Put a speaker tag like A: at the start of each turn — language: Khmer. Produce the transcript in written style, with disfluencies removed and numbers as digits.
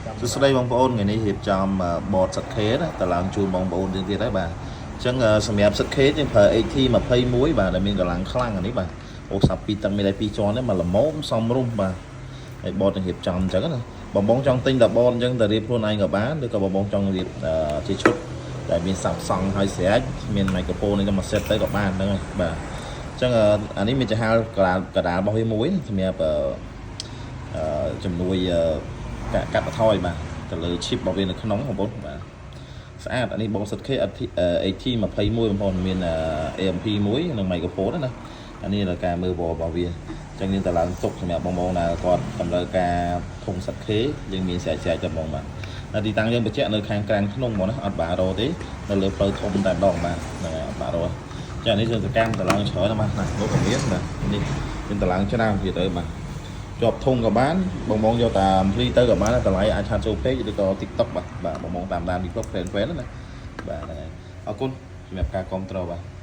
A: សួស្តីបងប្អូនថ្ងៃនេះរៀបចំបត ZK ណាតឡើងជូនបងប្អូនទៀតទៀតហើយបាទអញ្ចឹងសម្រាប់ ZK យើងប្រើ AT 21បាទដែលមានកម្លាំងខ្លាំងអានេះបាទអូសាប់ពីរតឹងមានតែពីរជាន់ទេមកល្មមសមរុំបាទហើយបតនឹងរៀបចំអញ្ចឹងណាបងបងចង់ទិញតែបតអញ្ចឹងតែរៀបខ្លួនឯងក៏បានឬក៏បងបងចង់រៀបជាឈុតដែលមានសាប់សង់ហើយស្រេចមានមីក្រូហ្វូននេះទៅមក set ទៅក៏បានហ្នឹងហើយបាទអញ្ចឹងអានេះមានចំហាលកដាលកដាលរបស់វាមួយសម្រាប់អឺជំនួយកាត់បន្ថយបាទទៅលើ chip របស់វានៅក្នុងបងប្អូនបាទស្អាតអានេះបង ZK AT 21បងប្អូនមាន AMP មួយនិង microphone ណាអានេះដល់ការមើលវរបស់វាអញ្ចឹងយើងតឡើងទុកសម្រាប់បងប្អូនដែលគាត់តម្រូវការធុង ZK យើងមានស្រែកស្រែកតែបងបាទហើយទីតាំងយើងបញ្ជាក់នៅខាងក្រាំងក្នុងហ្មងណាអត់បារោទេនៅលើផ្លូវធំតែម្ដងបាទហ្នឹងហើយអត់បារោចានេះយើងសកម្មតឡើងច្រើនណាស់បាទណាលោកក៏មានបាទនេះយើងតឡើងច្រើនទៀតទៅបាទ ជាប់ធុងក៏បានបងបងយកតាមភ្លីទៅក៏បានតម្លៃអាច chat ចូល page ឬក៏ TikTok បាទបាទបងបងតាមដាន TikTok friend friend ណាបាទហ្នឹងហើយអរគុណសម្រាប់ការគាំទ្របាទ។